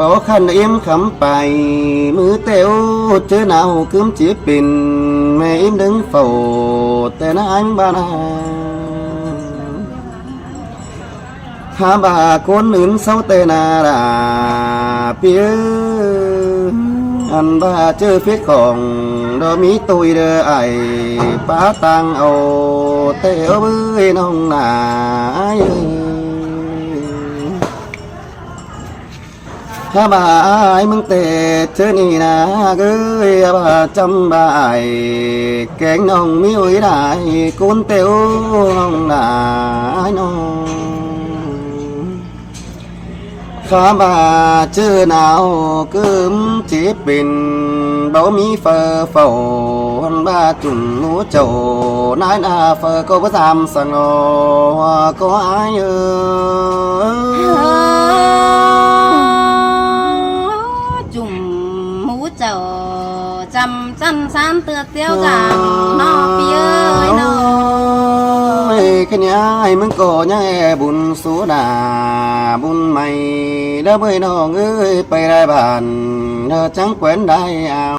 ໂອ ຄັນເອັມຄຳໄປ ມື້ແຕ່ໂອ ເຈີໜາວກຶມຈິເປັນ ແມ່ເອັມດຶງເຝົ້າ ແຕ່ນາຍບ້ານນາ ຖ້າວ່າຄົນອື່ນເຊົາແຕ່ນາລາ ພີ່ເອີຍ ອັນວ່າເຈີເຟສຂອງ ດອກມີຕຸ້ຍເດີອ້າຍ ປາຕ່າງເອົາ ແຕ່ເອົາເບີຍນ້ອງນາເອີຍ. ຖ້າວ່າອ້າຍມຶງແຕ່ເທື່ອນີ້ນາເອີຍ ວ່າຈຳວ່າອ້າຍແກງນ້ອງມີໂອຍໄດ້ ກຸນແຕ່ໂອນ້ອງນາຍນ້ອງ ຖ້າວ່າເຈີໜາວກຶມຈິເປັນ ບໍ່ມີເຟີເຝົ້າ ອັນວ່າຈຸ່ມໜູເຈົ້າ ນາຍໜ້າເຟີກໍບໍ່ຊ້ຳສັງນອ ກໍອ້າຍເອີຍ. ຈຸ່ມໝູເຈົ້າ ຈຳຈັນສານເຕີດຕຽວຈາງເນາະ ພີ່ເອີຍເນາະ. ໂອ້ຍ ຂະຫຍາຍ ມຶງກໍຍັງແອບຸນສູນາ ບຸນໃໝ່ເດີເວີຍນ້ອງເອີຍ ໄປໄດ້ບ້ານເດີ ຈັ່ງແຂວນໄດ້ອາວ.